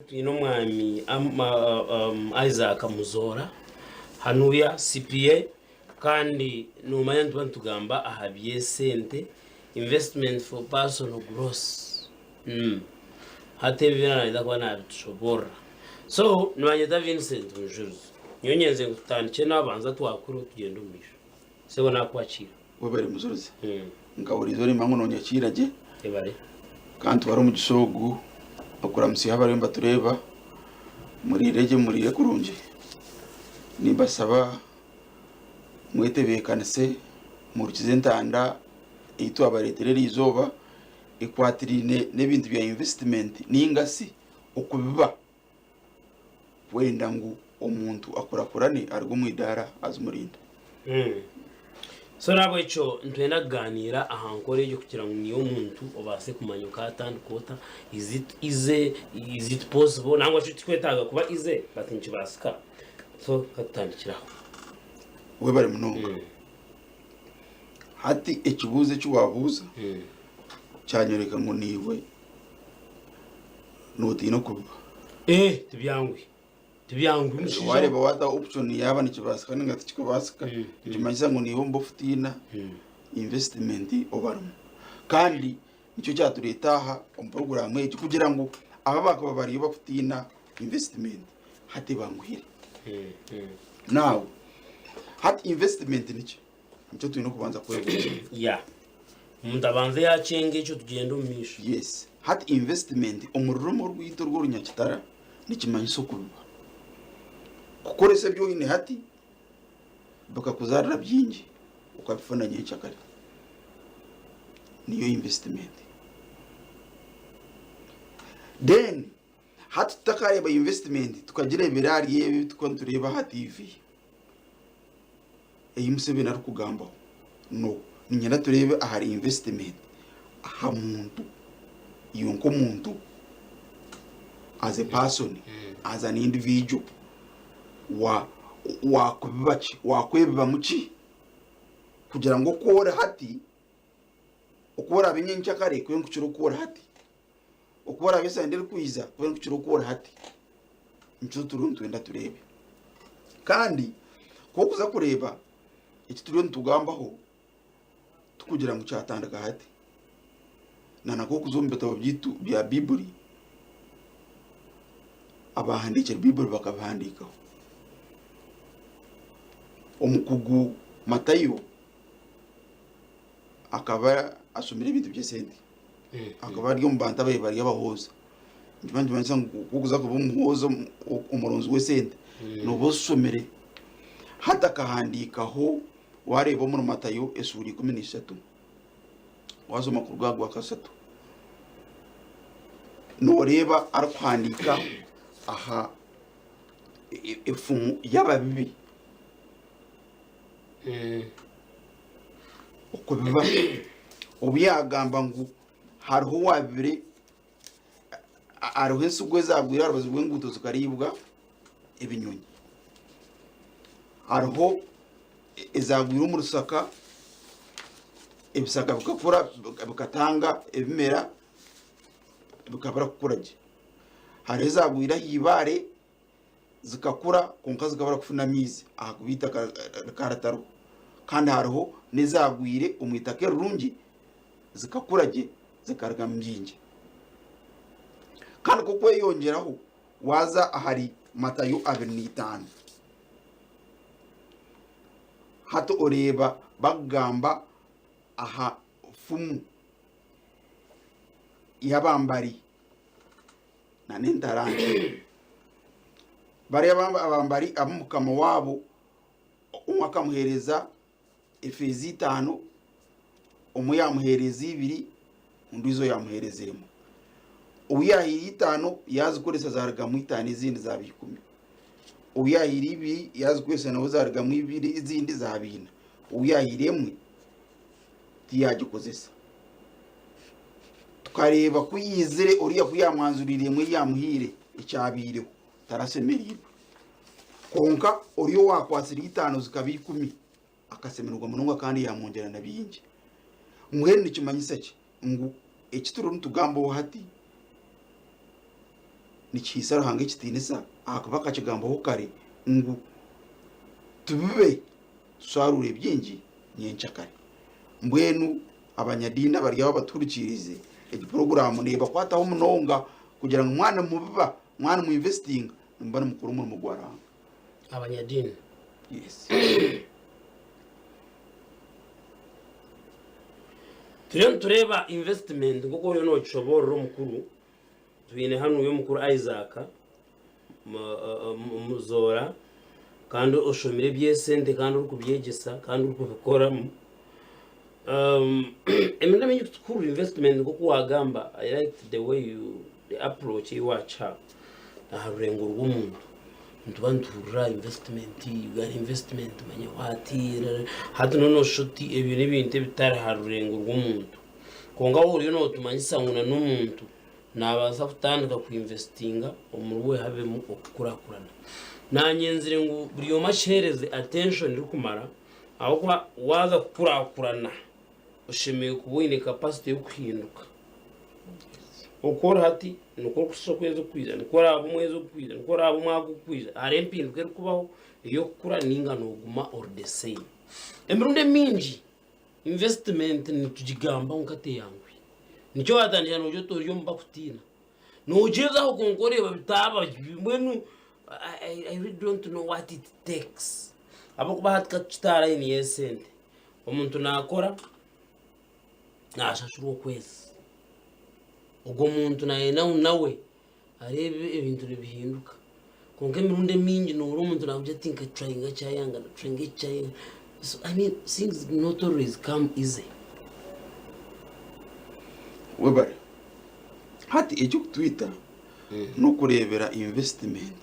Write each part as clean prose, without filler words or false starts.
Twine omwami Isaac Muzoora hanuya CPA kandi nomanya nituba nitugamba aha by'esente investment for personal growth hati ebi byona naija kuba nabitushoborora. So nibanyeta Vincent Mujurizi nyowe nyenze ngu tutandikye nabanza twakura tugyende omu maisho. Sebo nakwakiira. Webare Mujurizi. Nkahurira oremba ngu nonyakiira gye. Webare. Ka ntware omugisha ogu okuramutsya abariyo nibatureeba. Muriire gye muriire kurungi. Nimbasaba mwetebeekanise muhurikize entanda ei twabareetera eri izooba ekwatiraine n'ebintu bya investment ninga shi okubiba kwenda ngu omuntu akurakurane aruge omu idaara aze omu rindi. So nahabwekyo nitwenda kuganiira aha nkora egyo kugira ngu niiwe omuntu obaase kumanya okatandika ota, is it easy, is it possible nangwa shi tikikwetaaga kuba easy but nikibaasika. So katutandikire aho. Webare munonga. Hati ekibuuzo eki waabuuza kyanyoreka ngu niiwe Notiina okubiba. Eh, tibyanguhi. Tibyanguhi mushaija. Wareeba wataho option yaaba nikibaasika ninga tikikubaasika, nikimanyisa ngu niiwe omuba ofutiina investment obarimu. Kandi nikyo kyatureeta aha omu puroguraamu egi kugira ngu abo abakaba bariyo bakutiina investment hati ebanguhire. Now, hati investment niki? Nikyo twine okubanza kwebuuza. Yeah. Omuntu abanze yakyenga ekyo tugyende omu maisho. Yes. Hati investment omu rurimi orwaitu orw'orunyakitara nikimanyisa okubiba. Kukoresa ebi oine hati bikakuzaarira bingi okabifuna nyenkyakare. Niyo investment. Then hati tutakareeba investment tukagireebera ahari ebi ebitukuba nitureeba aha TV. Ei Museveni arikugambaho no niinyenda tureebe ahari investment aha muntu iwe nk'omuntu as a person as an individual wa wakubiba ki wakwebibamu ki kugira ngu oku ori hati oku oraabe nyenkyakare kube nikukira oku ori hati oku oraabe esande erikwija kube nikukira oku ori hati. Nikyo turiyo nitwenda tureebe. Kandi ku orikuza kureeba eki turiyo nitugambaho tikugira ngu kyatandika hati. Na ku orikuza omu bitabo byaitu bya Baiburi, abaahandiikire Baiburi bakabihandiikaho. Omukugu Matayo akaba ashomire ebintu by'esente. Akaba ari omu bantu ababaire bari abahooza. Nikiba nikimanyisa ngu ku orikuza kuba omuhooza omuronzi w'esente nooba ozishomire. Hati akahandiikaho waareeba omuri Matayo eshuura 13 waashoma kuruga aha gwakashatu nooreeba arikuhandiika aha efumu y'ababibi. Okubiba obu yaagamba ngu hariho owaabibire hariho ensigo ezaagwire aha rubaju rw'enguuto zikariibwa ebinyonyi. Hariho ezaagwire omu rushaka, ebishaka bikakura bikatanga ebimera bikabura kukura gye. Hariho ezaagwire aha ibaare zikakura kwonka zikabura kufuna amaizi ahakuba eitaka rikaba ritariho. Kandi hariho n'ezaagwire omu itaka erirungi zikakura gye zikarugamu bingi. Kandi k'okweyongyeraho waaza ahari Matayo 25 hati oreeba bakugamba aha fumu y'abambari. n'entaranta. Bariya abambari abu mukama waabo omwe akamuheereza efeeza itaano, omwe yaamuheereza ibiri, ondiijo yaamuheereza emwe. Ou yaahaire itaano yaazikoresa zaarugamu itaano ezindi zaaba ikumi. Ou yaahaire ibiri yaazikoresa nawe zaarugamu ibiri ezindi zaaba ina. Ou yaahaire emwe tiyaagikozesa. Tukareeba ku yaizire oriya ku yaamwanjuriire emwe ei yaamuhaire ekyabaireho tarashemereirwe. Kwonka oriya owaakwatsire itaano zikaba ikumi akashemererwa munonga kandi yaamwongyera na bingi. Mbwenu nikimanyisa ki? Ngu eki turiho nitugambaho hati. Nikihaisa Ruhanga ekitiinisa ahakuba akakigambaho kare ngu tubibe tusharuure bingi nyenkyakare. Mbwenu abanyadiini abari aho abatuhurikiirize, egi puroguraamu neebakwataho munonga kugira ngu mwaba nimubiba, mwaba nimuinvesitinga, nimuba nimukora omurimo gwa Ruhanga. Abanyadiini. Yes. Turiyo nitureeba investment nk'oku oriyo nookishoboorora omukuru. Twine hanu omukuru Isaac Muzoora kandi oshomire eby'esente kandi orikubyegyesa kandi orikubikoramu. Emirundi mingi kutukuhurira investment nk'oku waagamba I like the way you the approach ei waakiha aha rurengo rw'omuntu. Nituba nituhurira investment, Uganda investment manya what, hati nooshusha oti ebyo n'ebintu ebitari aha rurengo rw'omuntu. Kwonka waaba oriyo nootumanyisa ngu n'omuntu naabaasa kutandika kuinvesitinga omuri we habemu okukurakurana. Naanye nzire ngu buri omwe akiheereze attention erikumara ahabw'okuba waaza kukurakurana oshemereire kuba oine capacity y'okuhinduka. Oku ori hati nikwo orikushusha okwezi okurikwija, nikwo oraabe omwezi ogurikwija, nikwo oraabe omwaka ogurikwija. Hariho empinduka erikubaho ey'okukura nainga nooguma ori the same. Emirundi emingi Investment nitugigambaho nka teyanguhi. Nikyo watandikira nogira oti ori omu bakutiina. Nogyezaho kwonka oreeba bitaaba mbwenu I, I really don't know what it takes. Ahabw'okuba hati katukite aha line y'esente. Omuntu naakora, naashashurwa okwezi. Ogwo muntu nayenda ngu nawe areebe ebintu nibihinduka. Kwonka emirundi emingi nohurira omuntu nakugira ati nkaturayinga kyayanga, naturayinga eki kyayanga. So I mean things do not always come easy. Webare. Hati eky'okutwita n'okureebera investment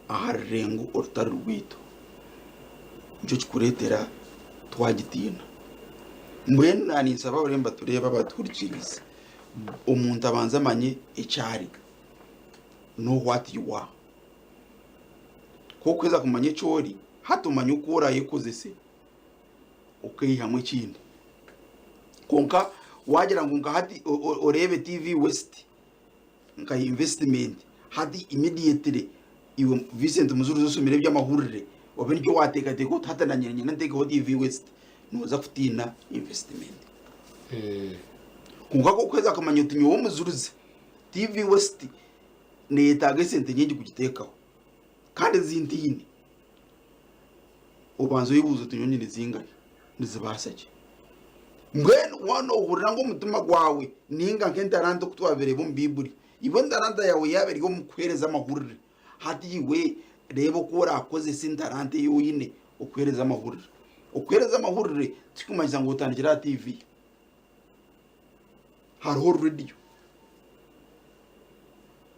aha rurengo orutari rwaitu. Nikyo kikureetera twagitiina. Mbwenu naanye ninsaba abariyo nibatureeba abatuhurikiriize, omuntu abanze amanye eki ari. Know what you are. Ku orikuheza kumanya eki ori, hati omanya oku oraayekozese okeihamu ekindi. Kwonka waagira ngu nka hati oreebe TV West nka investment, hati immediately iwe Vincent Mujuruzi oshomire eby'amahurire obe nikyo waateekateeka oti hati nanye niinyenda nteekeho TV West, nooza kutiina investment. Kwonka ku orikuheza kumanya oti nyowe Mujuruzi TV West neyetaaga esente nyingi kugiteekaho kandi ezi ntaine, obanza oyebuuza oti nyowe nyine zingahi, nizibaasa ki? Mbwenu waaba noohurira ngu omutima gwawe nainga nk'entaranta oku twabireeba omu Baiburi, iwe entaranta yaawe yaaba eri omu kuheereza amahurire, hati iwe reeba oku oraakozese entaranta ei oine okuheereza amahurire. Okuheereza amahurire tikikumanyisa ngu otandikire aha tiivi. Hariho rediyo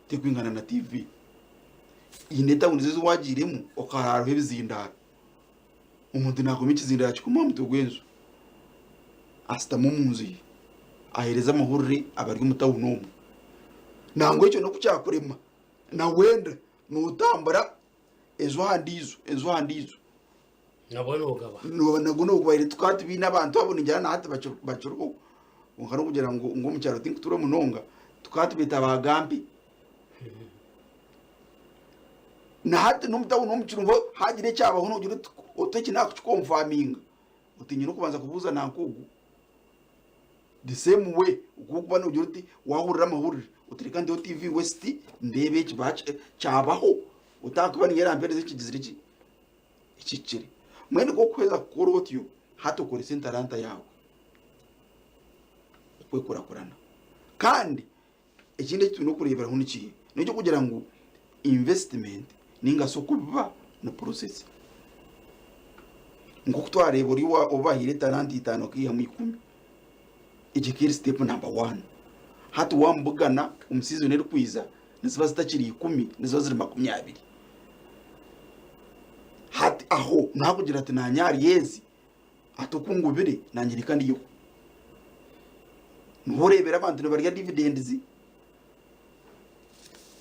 terikwingana na tiivi. Haine etawuni ezi waagiiremu okahara hariho ebizindaaro. Omuntu naakoma ekizindaaro akikoma aha mutwe gw'enju, ashutama omu nju ye, aheereza amahurire abari omu tawuni omwo. Nangwa ekyo n'oku kyakurema, na wenda nootambura enju aha ndiijo, enju aha ndiijo. Nabwo nogaba. Nooba nabwo nobaire tukaba tubiine abantu abo ningira na hati bakiriho kwonka n'okugira ngu ngu omu kyaro tinkutuura munonga tukaba tubeeta baagampi. Na hati n'omu tawuni omu kiro haagira ekyabaho noogira oti oti eki naakukikonfaminga oti nyine okubanza kubuuza nanka ogu. The same way oku orikuba noogira oti waahurira amahurire oti reka nteho TV West ndeebe eki kyabaho otaakuba niyo erampeereza ekigizire ki? Ekihikire. Mbwenu ku orikuheza kukora otyo, hati okoresa entaranta yaawe okwekurakurana. Kandi ekindi eki twine okureeberaho ni kihi? N'eky'okugira ngu investment ninga shi okubiba ni process. Nk'oku twareeba ori ou bahaire etaranta itaano akaihamu ikumi, egyo ekaba eri step number one. Hati waamubugana omu season erikwija niziba zitakiri ikumi, niziba ziri makumyabiri. Hati aho nakugira ati nanye ahari ezi hati oku ngubire nanye reka ndiyeho. Niho oreebera abantu nibarya dividends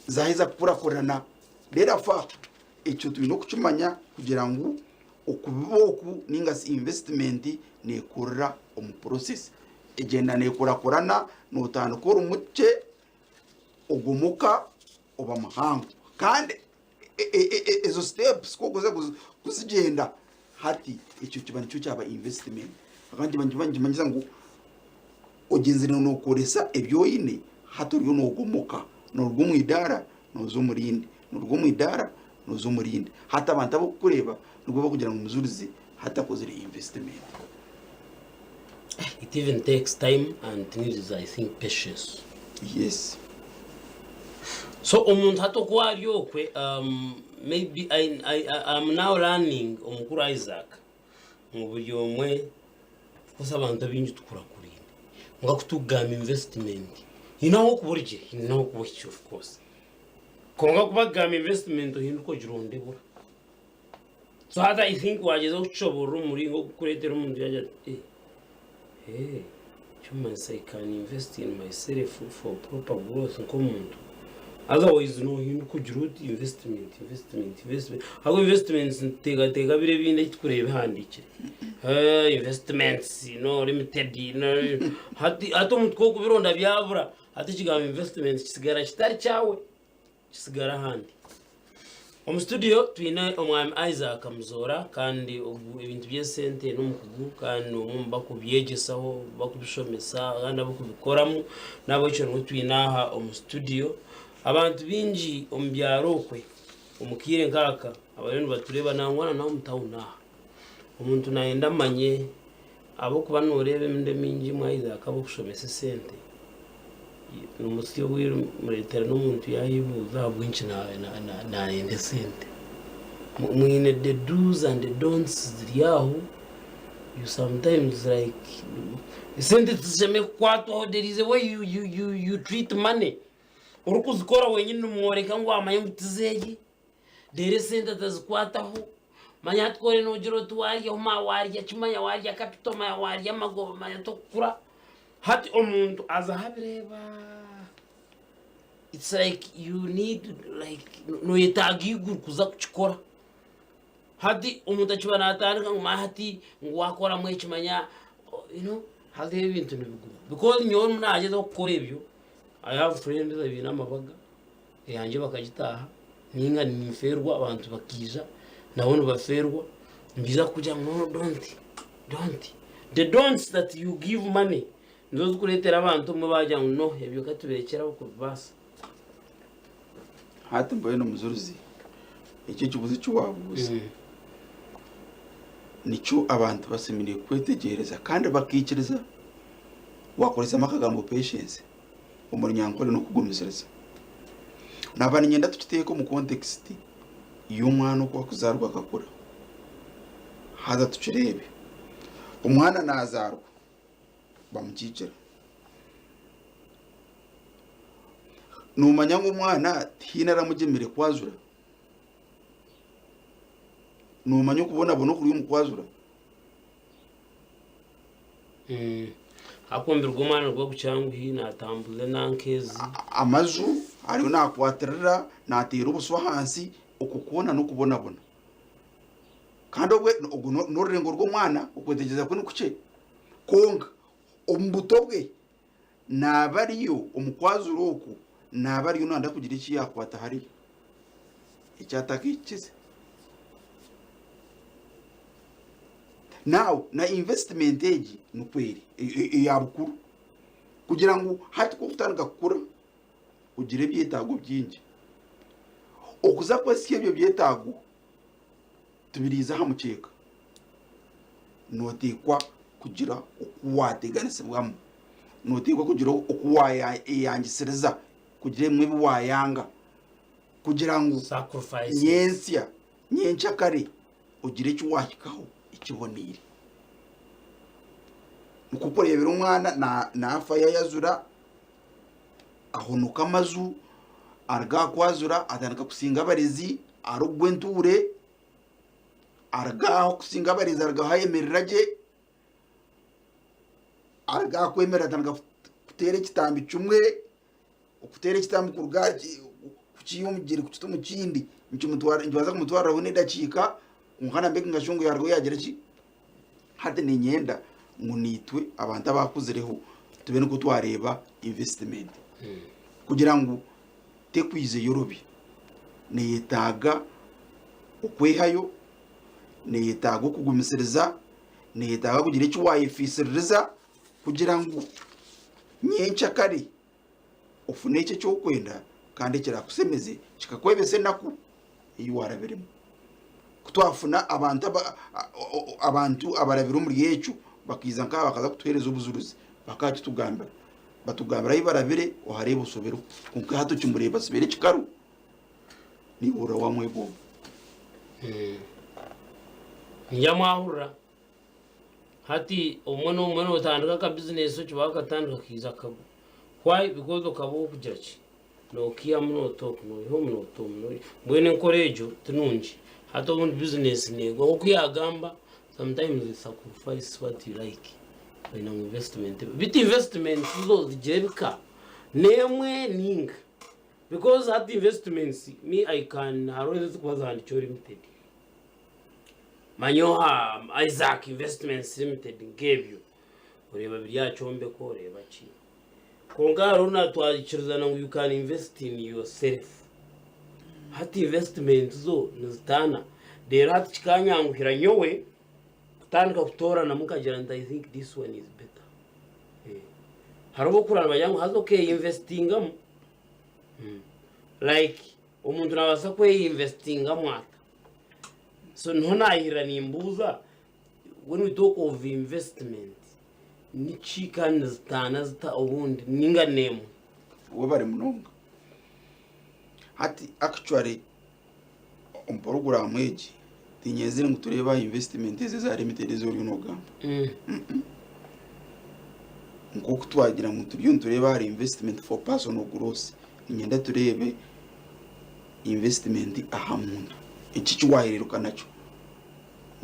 zaheza kukurakurana therefore ekyo twine okukimanya kugira ngu okubiba oku ninga shi investment nekurira omu process egyenda nekurakurana notandika ori mukye ogomoka. oba muhango kandi ezo steps ku orikuza kuzigyenda hati ekyo kiba nikyo kyaba investment. Ahabw'okuba nikiba nikimanyisa ngu ogyenzire nookoresa ebi oine hati oriyo noogomoka nooruga omu idaara nooza omu rindi, nooruga omu idaara nooza omu rindi. Hati abantu abarikukureeba nibwo barikugira ngu Mujurizi hati akozire investment. It even takes time and it needs I think patience. Yes. So omuntu hati oku ari okwe um, maybe I, I, I, I'm now learning omukuru Isaac ngu buri omwe of course abantu abaingi tukurakurine ngu akutukugamba investment hiine ahu okuba origye hiine ahu okuba ohikire of course kwonka kubakugamba investment ohinduka ogirondebura. So hati I think wagyezaho kukishoboorora omu muringo ogurikureetera omuntu yaagira ati eh, eh, ekirikumanyisa I can invest in myself for proper growth nk'omuntu. Otherwise noohinduka ogira oti investment, investment, investment. Ahabw'okuba investments nituteekateeka biri ebindi ebi turikureeba ebihandiikire. Eh, investments, no limited, no, hati hati omuntu ku orikubironda byabura, hati ekigambo investments kisigara kitari kyawe. Kisigara ahandi. Omu studio twine omwami Isaac Muzoora kandi ogu ebintu by'esente n'omukugu kandi n'omwe omu bakubyegyesaho, bakubishomesa kandi abakubikoramu n'ahabw'ekyo niwe twine aha omu studio. Abantu baingi omu byaro okwe omu kaire nk'aka abariyo nibatureeba nangwa na n'omu tawuni aha, omuntu nayenda amanye ahabw'okuba nooreeba emirundi emiingi imwe Isaac abarikushomesa esente, Nomutsya obwire mureetera n'omuntu yaayebuuza ahabw'enki naayenda esente. Mwine the do's and the don'ts ziri aho, you sometimes like esente tizishemereire kukwatwaho there is a way you treat money. Orikuzikora wenyini nomworeka ngu wamanya ngu tizeeye, reero esente atazikwataho, manya hati ku oriyo noogira oti waaryaho manya waarya ki manya waarya capital manya waarya amagoba manya tokukura. Hati omuntu aza abireeba it's like you need like noyetaaga eiguru kuza kukikora. Hati omuntu akiba natandika ngu manya hati ngu wakoramu eki manya you know hati ebintu nibiguma because nyowe obu nagyezaho kukora ebyo I have friends abaine amabaga eyangye bakagitaaha ninga ninfeerwa abantu bakaija nabo nibafeerwa nibaija kukugira ngu no don't don't the don'ts that you give money nizo zikureetera abantu obumwe baagira ngu no ebyo katubirekyere aho kubibaasa. Hati mbwenu Mujurizi, eki ekibuuzo eki waabuuza nikyo abantu bashemereire kwetegyereza kandi bakaikiriza waakoresamu akagambo patience. Omu Runyankore n'okugumisiriza. Naaba niinyenda tukiteeke omu context y'omwana oku arikuzaarwa akakura. Haza tukireebe. Omwana naazaarwa bamukiikira. Noomanya ngu omwana tihaine aramugyemire kwajura? Noomanya okubonabona okuri omu kwajura? Hakumbirwa omwana nigwo gukyanguhi natambuza enanka ezi. Amaju ariyo nakwatirira nateera obuso ahansi okwo kwona n'okubonabona. Kandi obwe ogwo n'orurengo rw'omwana okwetegyereza kwe nikukye. Kwonka omu buto bwe naaba ariyo omu kwazura okwo naaba ariyo nayenda kugira eki yakwata hariya eki atakahikize. Now na investment egi nikwo eri eya bukuru kugira ngu hati ku orikutandika kukura ogire ebyetaago bingi. Okuza kwesya ebyo byetaago tibiriiza aha mukyeeka, nooteekwa kugira oku waateganisibwamu, nooteekwa kugira oku waayeyangisiriza kugira ebimwe ebi waayanga kugira ngu Sacrifices. nyentsya nyenkyakare ogire eki waahikaho ekiboneire. Nikwo kureebera omwana naafa yaayazura, ahonoka amaju, aruga aha kwazura atandika kusinga abarezi, arikugwa entuure, aruga aho kusinga abarezi aruga aho ayemerera gye, aruga aha kwemerera atandika kuteera ekitambi kimwe. Okuteera ekitambi kuruga aha kukiiha omu kigyere kukita omu kindi nikibaasa kumutwariraho n'edakiika kwonka na making sure ngu yaarugaho yaagira ki? Hati niinyenda ngu naitwe abantu abaakuzireho tube nikwo twareeba investment kugira ngu. Tekwiza eyorobi. Neyetaaga okwehayo, neyetaaga okugumisiriza, neyetaaga kugira eki wayefiisiririza kugira ngu nyenkyakare ofune ekyo eki orikwenda kandi ekirakushemeze kikakwebesa enaku ei waarabiremu. Ku twafuna abantu abantu abarabire omuri ekyo bakaija nk'aha bakaza kutuheereza obujurizi bakakitugambira, batugambira ahu barabire ohareeba oshobirwe kwonka hati okimureeba asibire ekikaru naiwe ohurira wamwegomba. Ningira mwahurira. Hati obumwe n'obumwe nootandika akabizinesi okiba wakatandika kaija kagwa. Why? Because okaba orikugira ki? Nookiihamu noota oku, noiha omu noota omu, noiha. Mbwenu enkora egyo ti nungi. Hati obundi bizinesi neegwa. Nk'oku yaagamba, sometimes you sacrifice what you like kwenda ngu investment ebe. Beitu investments zo zigira ebika, n'emwe ninga. Because hati investments, me I can, hariho ezirikuba zihandiikirweho limited. Manya oha Isaac Investments Limited nk'ebyo oreeba biri aha kyombeko oreeba ki kwonka hariho na twakirizana ngu you can invest in yourself hati investment zo nizitaana reero hati kikanyanguhira nyowe kutandika kutooranamu nkagira nti I think this one is better Eh, hariho obu okurara nibagira ngu haza okeyinvestingamu like omuntu nabaasa kweyinvestingamu ata? So niho nahirira nimbuuza when we talk of investment niki kandi nizitaana zita obundi ninga n'emwe? Webare munonga. Hati actually omu puroguraamu egi tinyenzire ngu tureebe aha investment ezi eza limited ezi oriyo nogamba. Nk'oku twagira ngu turiyo nitureeba ahari investment for personal growth, niinyenda tureebe investment aha muntu. Eki eki waahereruka nakyo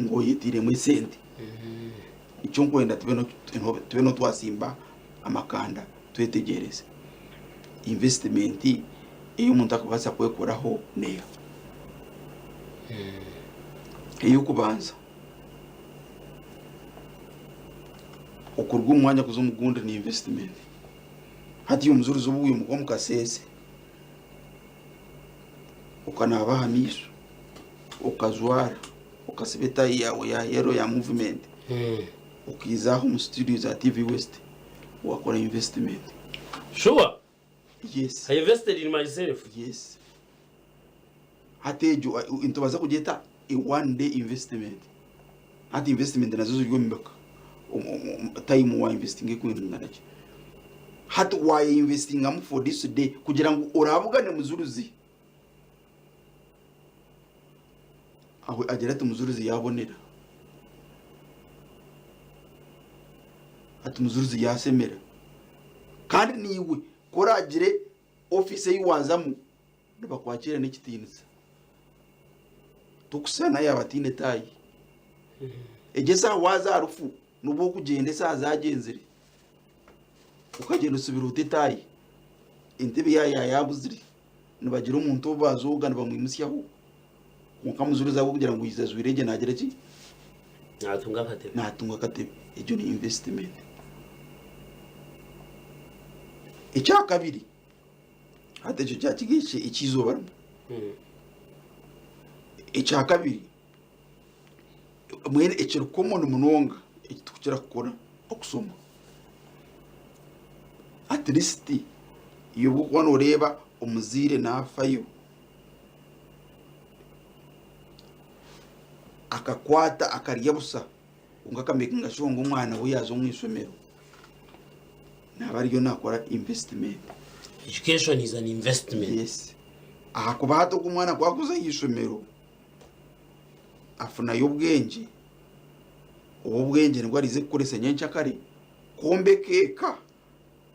ngu oyetairemu esente. Nikyo nkwenda tube niho twatsimba amakanda twetegyereze. Investment ei omuntu arikubaasa kwekoraho neeha? Ey'okubanza. Okuruga omu mwanya kuza omu gundi ni investment. Hati omujurizi obu waimuka omu kaseese, okanaaba aha maisho, okajwara, okasiba etaayi yaawe ya yellow ya movement, okaiza aha omu studio za TV West, waakora investment. Sure? Yes. I invested in myself. Yes. Hati egyo nitubaasa kugyeta a one day investment. Hati investment nazo ziri omu bika. Time wa investinga ekwingana ki? Hati wayeinvestingamu for this day kugira ngu orabugane mujurizi. Aho agira ati mujurizi yabonera. Ati mujurizi yasemera. Kandi naiwe ku oraagire ofiisi ei waazamu, nibakwakiira n'ekitiinisa. Tokushushana yaaba ataine taayi. Egyo eshaaha waaza aha rufu, n'obu orikugyenda eshaaha zaagyenzire, okagyenda osibire ota etaayi, entebe yaaba yaabuzire, nibagira omuntu ou baazooga nibamwimutsyaho. Kwonka mujurizi ahabw'okugira ngu yaija ajwaire gye naagira ki? Naatunga akatebe. Naatunga akatebe. Egyo ni investment. Ekyakabiri, hati ekyo kyakiga eky'eizooba rimwe. Ekyakabiri, mbwenu ekiri common munonga eki turikukira kukora okushoma. At least iwe obu orikuba nooreeba omuzaire naafayo, akakwata akarya busha kwonka akamekinga shuwa ngu omwana we yaaza omu ishomero naaba ariyo naakora investment. Education is an investment. Yes. Ahakuba hati ogu omwana ku arikuza aha ishomero afunayo obwengye, obu obwengye nibwo ariize kukoresa nyenkyakare kwombeka eka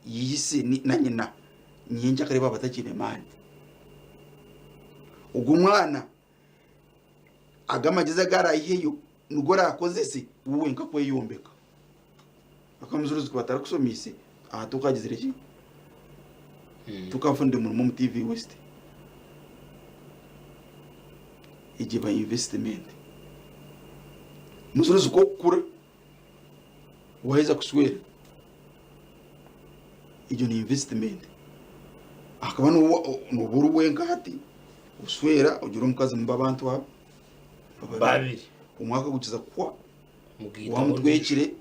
ya ise na nyina nyenkyakare baaba batakiine maani. Ogwo omwana ago amagyezi agu araiheyo nigo oraakozese we wenka kweyombeka. Akamujurizi ku batarikushomeise aha tokagizire ki? Tokafunire murimo omu TV West. Egyo eba investment. Mujurizi ku okukura waheza kushwera egyo ni investment. Ahakuba nooba ori wenka hati, oshwera ogira omukazi muba abantu abo babiri. Omwaka gukiza kuhwa, waamutwekire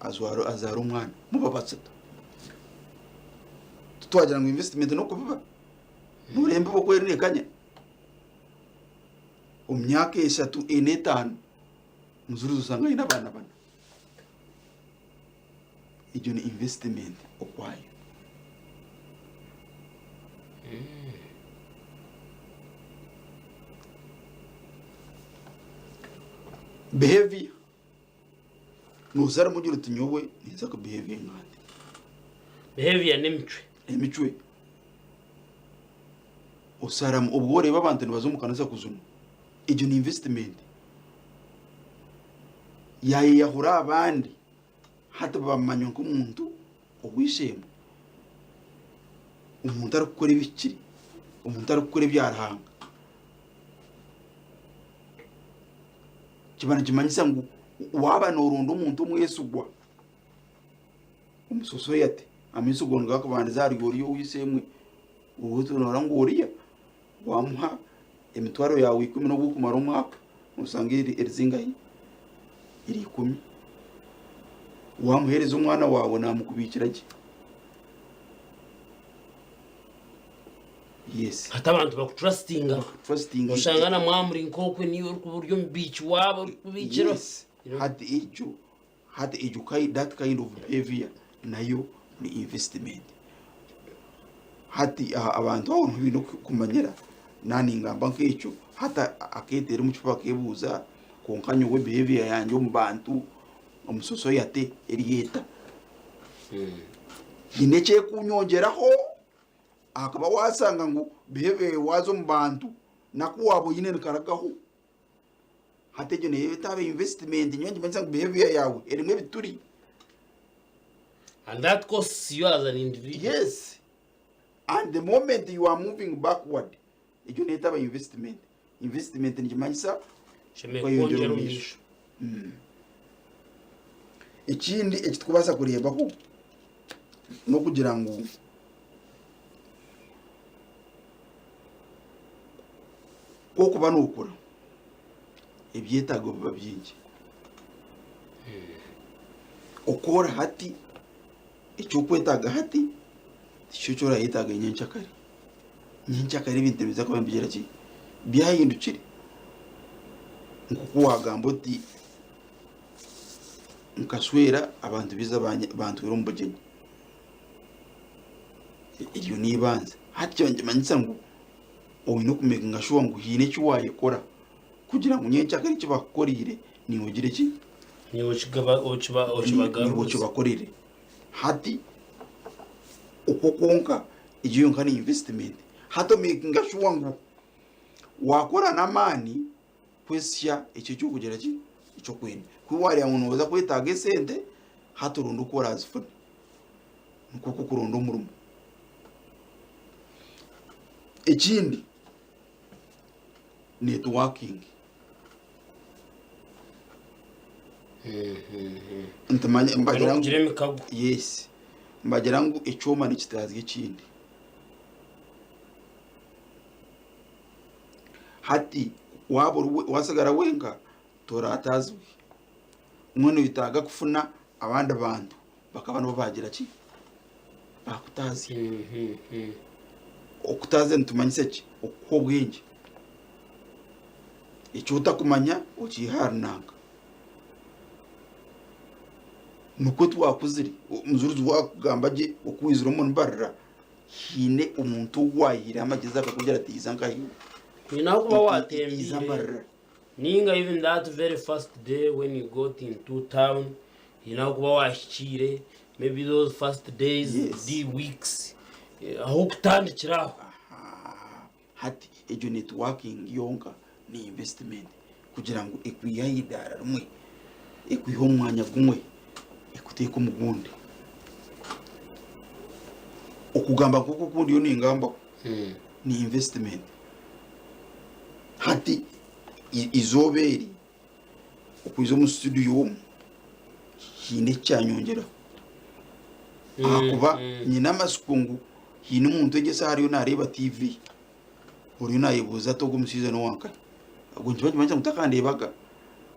azaara omwana, muba bashatu. Titwagira ngu investment n'okubiba, nooreeba embibo ku eriyo neekanya. Omu myaka eshatu, ena, etaano, muzurizi osanga aine abaana bana. Egyo ni investment okwayo. Behavior nozaramu ogira oti nyowe ninza ku behavinga nti. Behavior n'emicwe. Emicwe. Osaramu obwo oreeba abantu nibaza omu kanisa kujunwa egyo ni investment. Yayeyahura aha bandi hati bamanywa nk'omuntu ow'eishe-emwe, omuntu arikukora ebihikire, omuntu arikukora ebya Ruhanga. Kiba nikimanyisa ngu waaba nooronda omuntu omwesigwa omu society, amaisho gaawe nigakubandiza ahari oriya ow'eishe-emwe, noora ngu oriya Wamuha emitwaro yaawe ikumi n'ogw'okumara omwaka, noshanga eri zingahi? Eri ikumi. Wamuheereza omwana waawe namukubiikira gye. Yes. Hati abantu bakutrustinga. Bakutrustinga. Oshanga na mwamuri nk'okwe niiwe orikuba ori omubiiki waabo orikubiikira. Yes. Hati ekyo hati egyo that kind of behavior nayo ni investment. Hati abantu aho niho baine kumanyira naaba ningamba nk'ekyo hati akeeteera omu kifuba akeebuuza kwonka nyowe behavior yangye omu bantu omu society eri eta? Haine eki erikunyongyeraho? Ahakuba waashanga ngu behavior waaza omu bantu naku waaba oine nikaragaho. Hati egyo neyo etaaba investment nyowe nikimanyisa ngu behavior yaawe erimu ebituri. And that costs you as an individual. Yes. And the moment you are moving backward, egyo neyo etaba investment. Investment nikimanyisa Oshemereire kweyongyera kwongyera omu omu maisho. maisho. Ekindi eki turikubaasa kureebaho n'okugira ngu Ku orikuba nookura, ebyetaago biba bingi. Oku ori hati, eki orikwetaaga hati, tikyo eki orayetaaga nyenkyakare. Nyenkyakare ebintu nibiza kuba nibigira ki? Byahindukire. Nk'oku waagamba oti nkashwera abantu baija bantwara omu bugyenyi. Eryo n'eibanja. Hati kyo nikimanyisa ngu oine okumekinga shuwa ngu haine eki waayekora kugira ngu nyenkyakare eki bakukoreire naiwe ogire ki? Naiwe okibagaruze. Naiwe okibakorere. Hati okwo kwonka egyo yonka ni investment. Hati omekinga shuwa ngu waakora n'amaani kwesya ekyo eki orikugira ki? Eki orikwenda. Ku waareeba ngu nooza kwetaaga esente, hati oronde oku oraazifune. Nikwo okwo kuronda omurimo. Ekindi networking. Ntimanya mbagira ngu Kugira emikago. yes mbagira ngu ekyoma nikitazya ekindi. Hati waaba ori wasigara wenka toratazibwe. Mbwenu oyetaaga kufuna abandi bantu bakaba nibo baagira ki? Baakutaazya. Okutaazya nitumanyisa ki? Okukuha obwengye. Eki otakumanya okiiha ahari nanka. Nikwo twakuzire, omujurizi waakugamba gye oku waizire omu mbarira, haine omuntu ou waahaire amagyezi akakugira ati iza nkahi? Haine ahu kuba Iza waatembiire. mbarira. Ninga even that very first day when you got into town, haine ahu kuba waahikiire, maybe those first days, Yes. the weeks, eh, ah'okutandikira aho. Aha, hati egyo networking yonka ni investment kugira ngu ekwihe aha idaara rimwe, ekwihe omu mwanya gumwe ekuteeke omu gundi. Okugamba nk'oku oku ndiyo ningambaho ni investment. Hati eizooba eri okwija omu studio omu haine eki kyanyongyeraho ahakuba nyine amatsiko ngu Haine omuntu egi esaaha ariyo naareeba TV, oriyo naayebuuza ati ogu omushaija n'owankahi? Ogwo nikiba nikimanyisa ngu takandeebaga.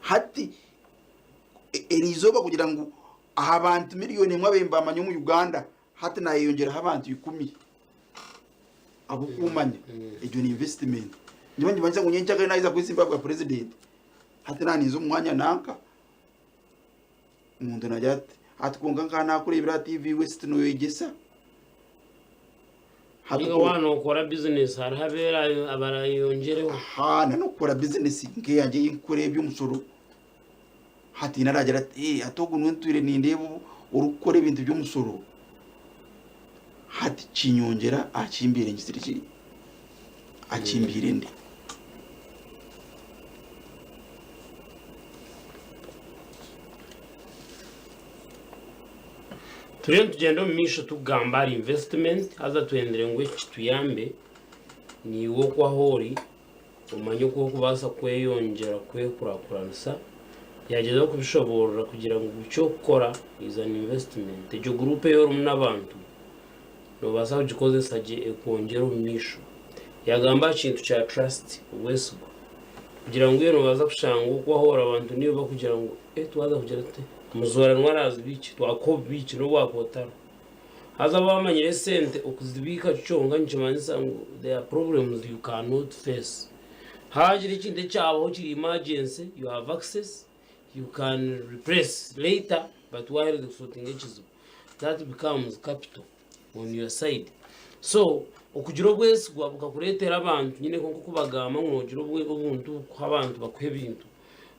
Hati eri izooba kugira ngu aha bantu miriyoni emwe abu mbamanya omu Uganda, hati naayeyongyeraho abantu ikumi abukumanya. Egyo ni investment. Nikiba nikimanyisa ngu nyencakare naaheza kwesimba aha bwa purezidenti, hati naaba ninza omu mwanya nanka, Omuntu naagira ati, hati kwonka nkaba naakureebire aha TV West nooyegyesa. Hati Ninga ku- waaba nookora bizinesi hariho abeera abarayeyongyereho. Aha, na n'okukora bizinesi nk'eyangye ei nkukora eby'omushoro. Hati haine araagira ati, ee, hati ogu niwe ntwire nindeeba obu orikukora ebintu by'omushoro. Hati kinyongyera aha ki mbaire ngizire ki? Aha ki mbaire ndi. Turiyo nitugyenda omu maisho tukugamba ahari investment haza twendire ngu eki kituyambe naiwe oku ahu ori omanye oku orikubaasa kweyongyera kwekurakuranisa yagyezaho kubishoboorora kugira ngu buri ky'okukora is an investment egyo guruupu ei orimu n'abantu noobaasa kugikozesa gye ekwongyere omu maisho. Yaagamba aha kintu kya trust, obwesigwa, kugira ngu iwe noobaasa kushanga oku wahoora abantu niiwe bakugira ngu eh twaza kugira tuta, muzoora niwe araazibiikye, twakuha obubiikye n'obu waakuba otariho. Haza waaba wamanyire esente okuzibiika kyonka nikimanyisa ngu there are problems you cannot face. Haagira ekintu ekyabaho kiri emergency, you have access, you can replace later but waaherize kusortinga ekizibu. That becomes capital on your side. So okugira obwesigwa bukakureetera abantu nyine nk'oku bagamba ngu noogira obuntu kuha abantu bakuha ebintu,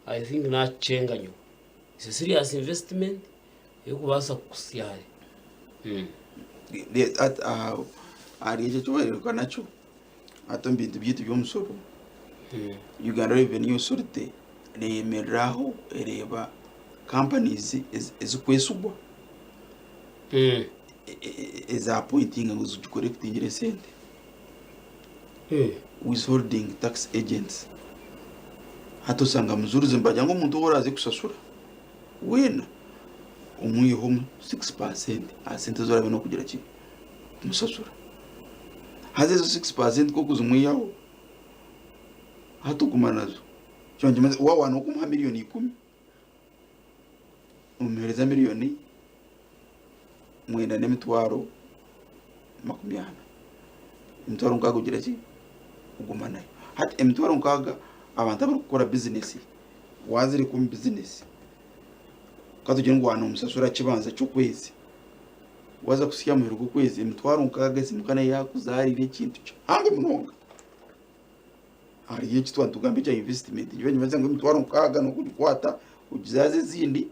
I think naakikyenga nyowe. It's a serious investment erikubaasa kukuhitsya hare. Ahari ekyo eki wareebeka nakyo, hati omu bintu byaitu by'omushoro, Uganda Revenue Authority neeyemerera aho ereeba companies ezikwesigwa ezaapointinga ngu zigikorekitingire esente, withholding tax agents. Hati osanga mujurizi nibagira ngu omuntu ou oraaze kushashura weena omwiheho 6% aha sente ezi oraabe nookugira ki, kumushashura. Haza ezo 6% ku orikuzimwihaho, hati oguma nazo. Kyo nikimanyisa waaba nookumuha miriyoni ikumi, omuheereza miriyoni mwenda n'emitwaro 40. Emitwaro nkaaga ogira ki? Oguma nayo. Hati emitwaro nkaaga abantu abarikukora bizinesi, waazireka omu bizinesi, ka tugire ngu waaba noomushashura kibanja ky'okwezi, waaza kuhitsya aha muheru gw'okwezi emitwaro nkaaga esimuka nayo yaakuzaarira ekintu kihango munonga. Hariyo eki twaba nitugamba ekya investment, nyowe nimbaasa ngu emitwaro nkaaga n'okugikwata ogizaaze ezindi,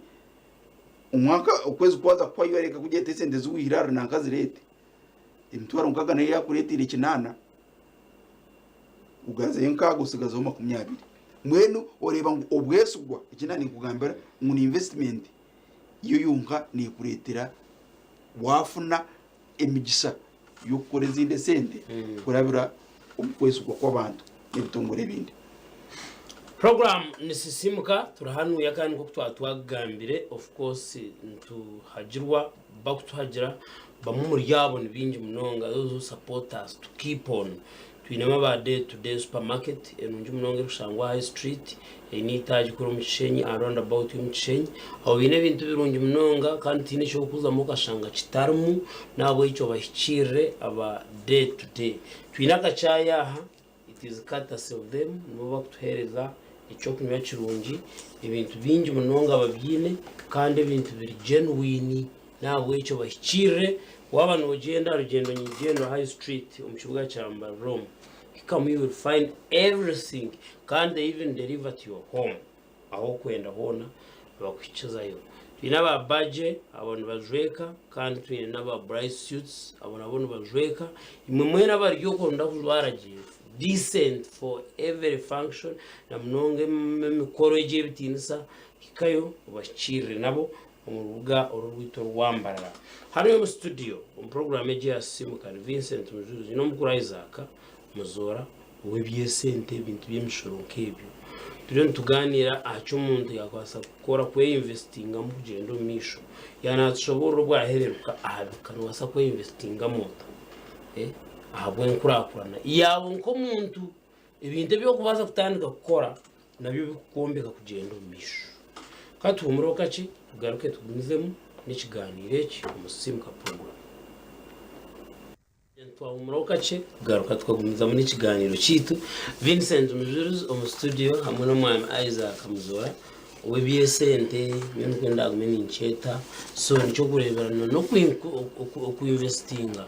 omwaka okwezi kwaza kuhwayo oreka kugyeta esente ezi waihire ahari nanka zireete, emitwaro nkaaga nayo yaakureeteire kinaana, ogaruzayo nkaaga osigazeho makumyabiri. Mbwenu oreeba ngu obwesigwa, eki naaba ninkugambira ngu ni investment yo yonka neekureetera waafuna emigisa y'okukora ezindi esente kurabira omu kwesigwa kw'abantu n'ebitongore ebindi. Program nisisimuka turi hanuya kandi nk'oku twaba twagambire of course nituhagirwa bakutuhagira bamwe omuri abo ni baingi munonga those who support us to keep on Twinemu aba Day to Day Supermarket enungi munonga erikushangwa aha High Street eine eitaagi kuri omu Kishenyi aha round about y'omu Kishenyi. Aho baine ebintu birungi munonga kandi tihaine eki orikuzamu okashanga kitarimu n'ahabw'ekyo bahikiirire aba Day to Day. Twine akacaayi aha, it is courtesy of them, nibo bakutuheereza eky'okunywa kirungi, ebintu bingi munonga babiine kandi ebintu biri genuine. N'ahabw'ekyo bahikiirire, waaba noogyenda aha rugyendo nyigyendwa, High Street, omu kibuga kya Mbarara omu, hikamu you will find everything kandi they even deliver to your home ahu orikwenda hoona nibakuhikizayo. Twine aba Budgie abo nibajweka kandi twine n'aba Bright Suits abo nabo nibajweka. Imwe mwena abari okwo nimwenda kujwara gye decent for every function na munonga emikoro egi ey'ebitiinisa hikayo obahikiirire nabo. omu rubuga oru rwaitu orwa Mbarara. Hanu omu studio omu puroguraamu egi eya Sisiimuka ni Vincent Mujuzi n'omukuru Isaac Muzoora ow'eby'esente ebintu by'emishoro nk'ebyo. Turiyo nitugaaniira aha ki omuntu yaakubaasa kukora kweyinvesitingamu kugyenda omu maisho. Yaaba naatushoboorora obwahereruka aha bika noobaasa kweyinvesitingamu ota? Ahabw'enkurakurana yaawe nk'omuntu, ebintu ebi orikubaasa kutandika kukora nabyo bikukwombeka kugyenda omu maisho. Ka tuhumureho kakye tugaruke tugumizemu n'ekigaaniiro eki omu Sisiimuka Puroguramu. Twahumuraho kakye kugaruka tukagumizamu n'ekigaaniiro kyaitu. Vincent Mujurizi omu studio hamwe n'omwami Isaac Muzoora ow'eby'esente nyowe nikwo ndagume ninkyeta. So nikyokureeberana n'okuinvestinga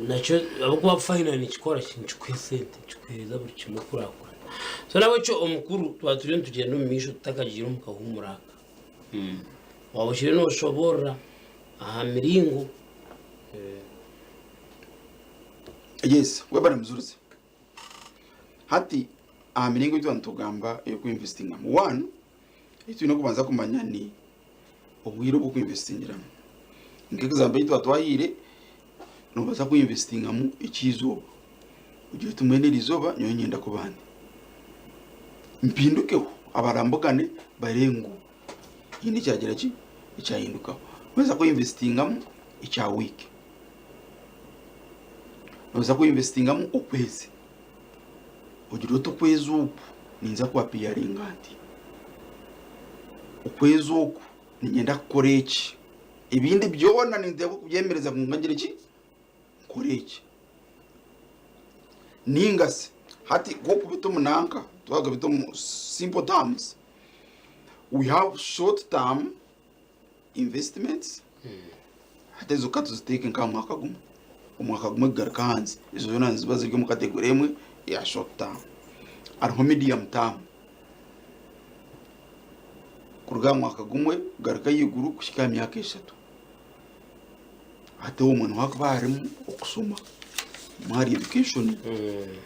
nakyo ahabw'okuba finally nikikora ki? Nikikuha esente, nikikuheereza buri kimwe kukurakurana. So n'ahabw'ekyo omukuru twaba turiyo nitugyenda omu maisho tutakagiire omu kahuumuro aka, waaba okiriyo nooshoboorora aha miringo. Yes, webare muzurizi. Hati aha miringo ei twaba nitugamba ey'okuinvestingamu, one, eki twine kubanza kumanya ni obwire obw'okuinvestingiramu. Nk'example ei twaba twahaire, noobaasa kuinvestingamu eky'eizooba, ogire oti mbwenu eri izooba nyowe niinyenda kuba ndi. Mpindukeho abarambugane bareebe ngu haine ekyagira ki, ekyahindukaho. Noobaasa kuinvestingamu ekya wiiki. Nooza kwinvesitingamu okwezi, ogire oti okwezi oku ninza kwapiyaringa nti, okwezi oku niinyenda kukora eki, ebindi byona ninteekwa kubyemereza kwonka ngire ki, nkore eki. Ninga shi hati nk'okubita omu nanka, twakabita omu simple terms, we have short term investments hati ezo katuziteeke nk'aha mwaka gumwe, omwaka gumwe kugaruka ahansi ezo zoona niziba ziri omu category emwe eya short term. Hariho medium term kuruga aha mwaka gumwe kugaruka ahaiguru kuhika aha myaka eshatu. Hati omwe niho hakuba harimu okushoma, hamwe hari education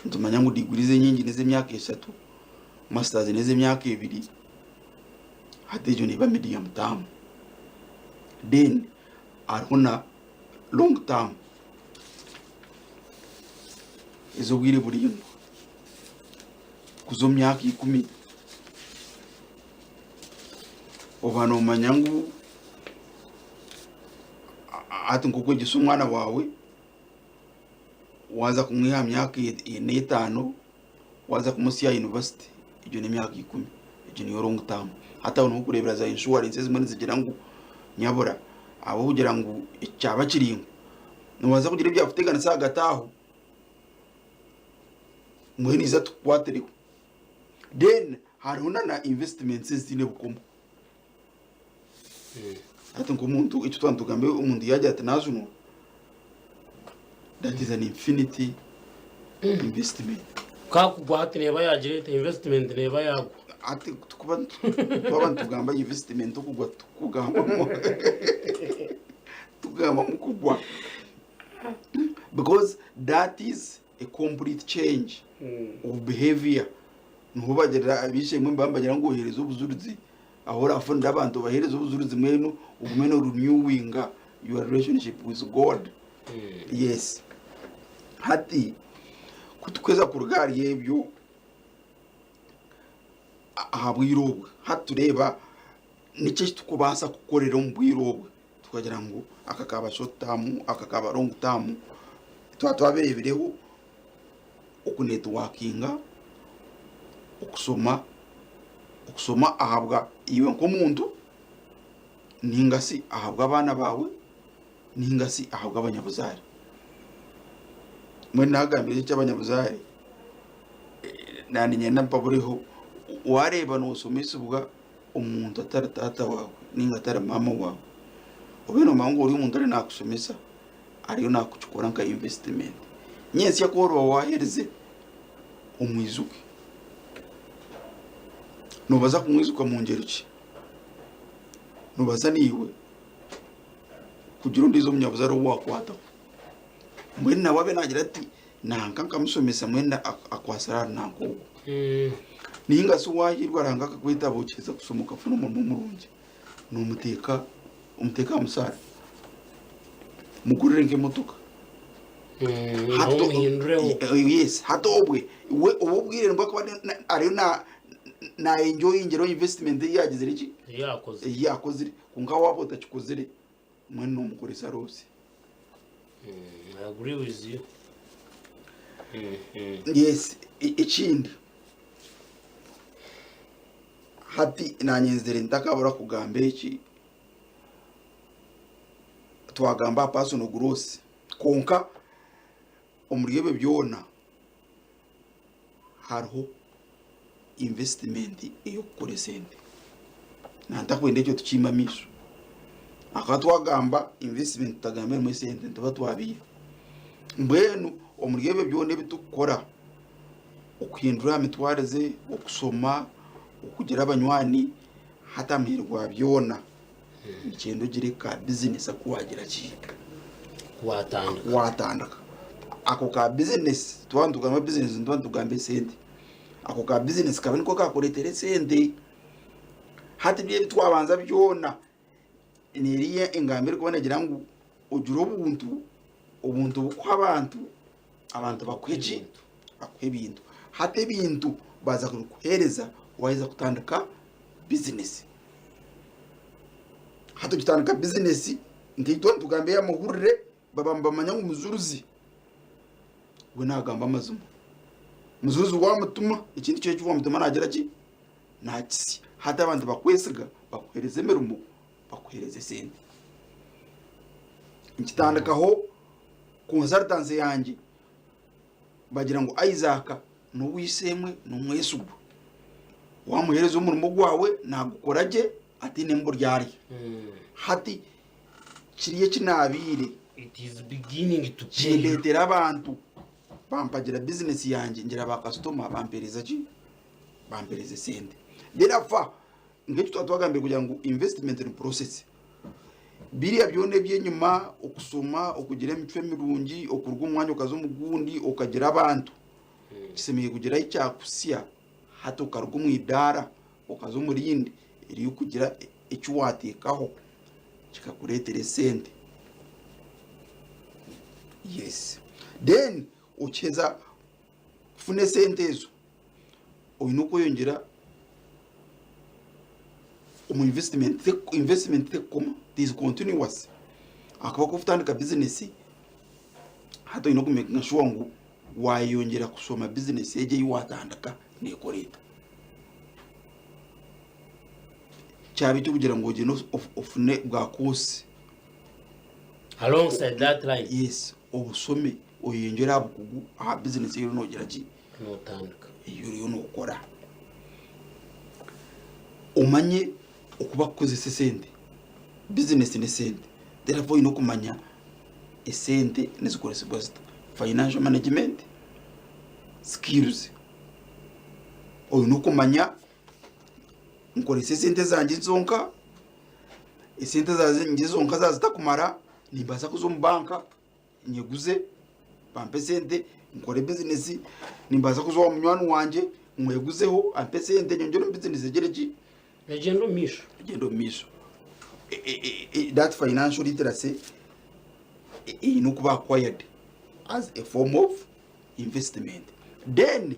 nitumanya ngu degrees enyingi n'ez'emyaka eshatu, masters n'ez'emyaka ebiri. Hati egyo neeba medium term. Then hariho na long term ez'obwire buraingwa kuza omu myaka ikumi. Oba noomanya ngu hati nk'okwegyesa omwana waawe, waaza kumwiha aha myaka ena etaano Waaza kumutsya aha yunivasite egyo n'emyaka ikumi, egyo niyo long term. Hati aho niho orikureebera za inshuwarensi ezimwe nizigira ngu nyabura ahabw'okugira ngu eki kyaba kiraingwa, noobaasa kugira ebyakuteganisa ahagati aho mbwenu iza tukukwatireho. Then hariho na na investments ezitaine bukomo. Hati nk'omuntu eki twaba nitugamba omuntu yaagira ati naajunwa, that is an infinity investment. Kakugwa hati neeba yaagira eta investment neeba yaagwa. Hati tukuba twaba nitugamba investment okugwa tukugambamu tukugambamu kugwa because that is a complete change of behavior. Niho bagirira ab'eishe-emwe nibaba nibagira ngu oheereze obujurizi Ahu orafunire abantu obaheereze obujurizi mbwenu ogume no renewinga your relationship with God. Yes. Hati kutukweza kuruga ahari ebyo aha bwire obwe hati tureeba niki eki tukubaasa kukorera omu bwire obwe tukagira ngu aka kaba short term aka kaba long term twaba twabireebireho okunetiwakinga, okushoma, okushoma ahabwa iwe nk'omuntu ninga shi ahabw'abaana baawe ninga shi ahabw'abanyabuzaare. Mbwenu naagambire eky'abanyabuzaare naanye niinyenda mpabureho, waareeba nooshomesibwa omuntu atari taata waawe ninga atari maama waawe, obe noomanya ngu ori omuntu ariyo naakushomesa ariyo naakukikora nka investment. Nyentsya ku oriba waaherize omwijuke. Noobaasa kumwijuka mu ngyero ki? Noobaasa naiwe kugira ondiijo omunyabuzaare ou waakwataho. Mbwenu nawe abe naagira ati nanka nkamushomesa mbwenu akwatsire ahari nanka ogu. Nainga shi waahiirwa Ruhanga akakweta okaheza kushoma okafuna omurimo murungi, nomuteeka omuteeka aha mushaara mugurire nk'emotoka Nawe omuhindureho. Yes, hati obwe we obu obwire nibwo akuba ariyo na na enjoyingira investment ei yagizire ki Ei yakozire. ei yakozire kwonka waaba otakikozire mbwenu nomukoresa loss. I agree with you. Yes, ekindi hati nanye nzire ntakabura kugamba eki twagamba aha personal growth kwonka omuri ebyo byona hariho investment ey'okukora esente. Nantakwenda ekyo tukiime amaisho. Ahakuba twagamba investment tutagamba erimu esente nituba twabiiha. Mbwenu omuri ebyo byona ebi turikukora, okuhindura aha mitwarize, okushoma, okugira abanywani, hati aha muheru gwa byona nikyenda ogire ka bizinesi aku waagira ki? Watandika. Watandika. Ako ka bizinesi twaba nitugamba bizinesi nituba nitugamba esente. Ako ka bizinesi kabe niko kakureetera esente. Hati byo ebi twabanza byona, n'eriya engamba erikuba neegira ngu ogire obuntu, obuntu bukuhe abantu, abantu bakuhe ki? Bakuhe ebintu. Hati ebintu baaza kubikuheereza waaheza kutandika bizinesi. Hati okitandika bizinesi nkaitwe nitugamba ey'amahurire baba nibamanya ngu mujuruzi we nagamba amazima. Mujuruzi wamutuma ekintu kyona eki wamutuma nagira ki? Nakisya. Hati abantu bakwesiga bakuhereza emirimo bakuhereza esente. Nkitandikaho consultancy yangye bagira ngu Isaac n'ow'eishe-emwe n'omwesigwa. Wamuheereza omurimo gwawe nagukora gye ataine mburyarya. Hati kiri eki naabaire It is beginning to pay you. kindeetera abantu bampagira bizinesi yangye ngira bakasitoma bampeereza ki? Bampeereza esente. Therefore nk'eki twaba twagambire kugira ngu investment ni process. Biriya byona eby'enyima okushoma, okugira emicwe mirungi, okuruga omu mwanya okaza omu gundi, okagira abantu, kishemereire kugira ahi kyakuhitsya hati okaruga omu idaara okaza omu rindi ery'okugira eki waateekaho kikakureetera esente. Yes. Then okiheza kufuna esente ezo, oine okweyongyera omu investment, investment tekukoma, it is continuous ahakuba ku orikutandika bizinesi hati oine kumekinga shuwa ngu wayeyongyera kushoma bizinesi egyo ei watandika nekora eta. Kyaba ekyokugira ngu ogyende ofune bwa koosi Alongside that line. Yes, obushome oyeyongyere aha bukugu aha bizinesi ei oriyo nogira ki? Notandika. Ei oriyo nokora. Omanye oku bakukozesa esente. Bizinesi n'esente. Therefore oine okumanya esente nizikoresibwa zita. Financial management skills. Oine okumanya nkoresa esente zangye zonka, esente zangye zonka zaaba zitakumara nimbaasa kuza omu banka nyeguze bampe esente nkore bizinesi, nimbaasa kuza owa munywani wangye mweguzeho ampe esente nyongyere omu bizinesi egire ki? Egyende omu maisho. Egyende omu maisho. That financial literacy eine okuba acquired as a form of investment. Then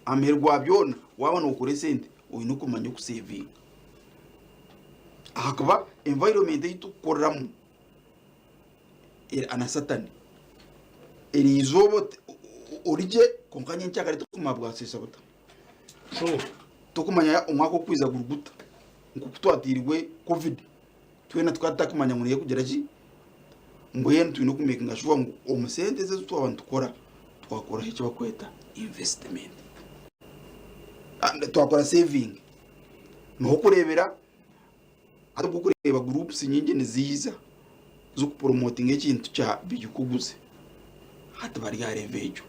aha muheru gwa byona waaba nookora esente oine okumanya okusevinga ahakuba environment ei turikukoreramu eri uncertain. Eri izooba ori gye kwonka nyencakare tokumanya bwaseesa buta. True. Tokumanya omwaka ogurikwija guri guta. Nk'oku twatiirwe covid twena tukaba tutakumanya ngu neekugira ki, mbwenu twine okumekinga shuwa ngu omu sente ezi twaba nitukora twakoraho eki barikweta investment. Twakora saving. Niho orikureebera Hati obu orikureeba groups nyingi niziiza z'okupromotinga ekintu kya Biyikuguze hati bari aha level egyo.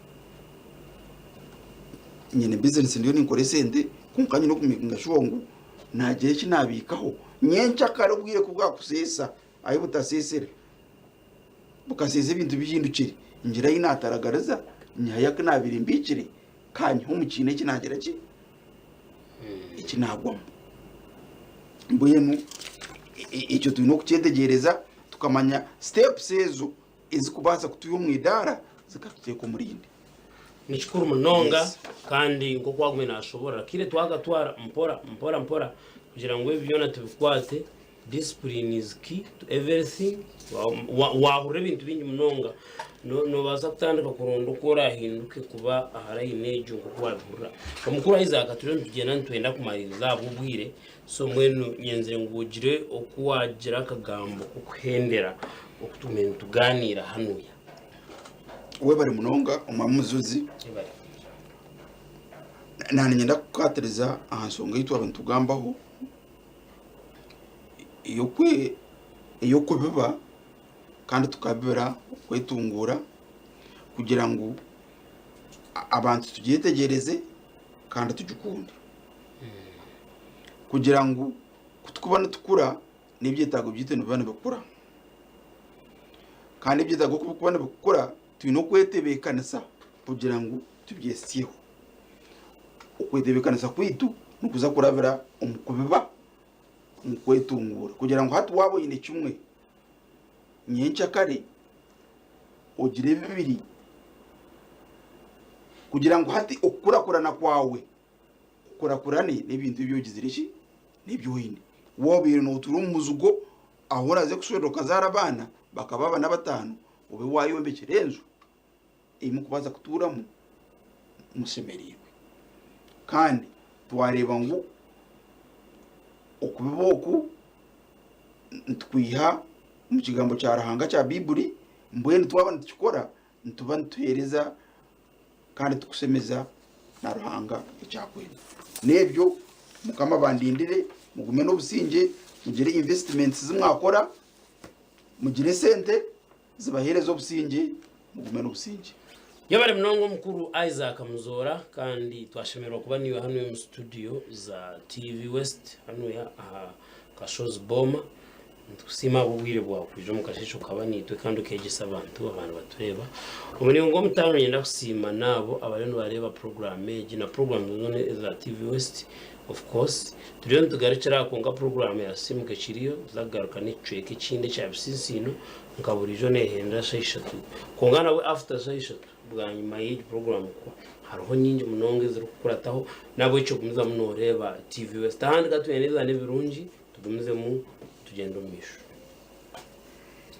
Nyine business ndiyo ninkora esente kwonka nyine okumekinga sure ngu nagira eki nabiikaho nyenkyakare obwire ku bwakuseesa ahi butaseesire bukaseesa ebintu bihindukire ngire ahi nataragariza nyihayo aku nabiire mbiikire kanyihe omu kiina eki nagira ki? Eki naagwamu. Mbwenu ekyo twine okukyetegyereza tukamanya steps ezo ezikubaasa kutwiha omu idaara zikatuteeka omu rindi. Ni kikuru munonga kandi nk'oku waagumire naashoboorora, akaire twakatwara mpora mpora mpora kugira ngu ebi byona tubikwate. Discipline is key to everything. Wahurira ebintu bingi munonga nobaasa kutandika kuronda oku orahinduke kuba aha layini egyo nk'oku wabihurira. Omukuru Isaac turiyo nitugyenda nitwenda kumaririza ahabw'obwire so mbwenu nyenzire ngu ogire oku wagira akagambo k'okuhendera oku tugume nituganiira hanuya. Webare munonga omwami Muzuzi. Webare. Nanye niinyenda kukwatiriza aha nshonga ei twaba nitugambaho. Ey'okubiba kandi tukabibira okwetunguura kugira ngu abantu tugyetegyereze kandi tugikunde. Kugira ngu ku turikuba nitukura n'ebyetaago byaitu nibiba nibikura kandi ebyetaago ku birikuba nibikura twine okwetebeekanisa kugira ngu tubyehitsyeho. Okwetebeekanisa kwaitu nikuza kurabira omu kubiba omu kwetunguura kugira ngu hati waaba oine kimwe, nyenkyakare ogire bibiri kugira ngu hati okukurakurana kwawe kukurakurane n'ebintu ebi ogizire ki, n'ebi oine. Waaba obaire nootuura omu muzigo ahu oraaze kushwerwa okazaara abaana bakaba abana bataano, obe waayombekire enju. ei murikubaasa kutuuramu mushemereirwe. Kandi twareeba ngu okubiba oku nitukwiha omu kigambo kya Ruhanga kya Baiburi, mbwenu twaba nitukikora nituba nituheereza kandi turikushemeza na Ruhanga eki arikwenda. N'ebyo Mukama abandindire, mugume n'obusingye, mugire investments zi mwakora, mugire esente. Zibaheereze obusingye, mugume n'obusingye. Yebare munonga omukuru Isaac Muzoora kandi twashemererwa kuba naiwe hanu omu studio za TV West hanu aha Kashozi Boma. Nitukusiima ahabw'obwire bwawe kwija omu kasheeshe okaba naitwe kandi okeegyesa abantu abandi batureeba. Omuringo gw'omutaano niinyenda kusiima n'abo abariyo nibareeba puroguraamu egi na puroguraamu zoona eza TV West Of course turiyo nitugarukira aha kwonka puroguraamu ya Sisiimuka ekiriyo tuza kugaruka n'ekicweka ekindi ekya Bisiisiino nka buriijo neehendera shaaha ishatu kwonka nabwe after shaaha ishatu bwanyima y'egi puroguraamu kuhwa hariho nyingi munonga ezirikukurataho n'ahabw'ekyo gumizamu nooreeba TV West. Ahandi ka twine ebizaani ebirungi tugumizemu tugyende omu maisho.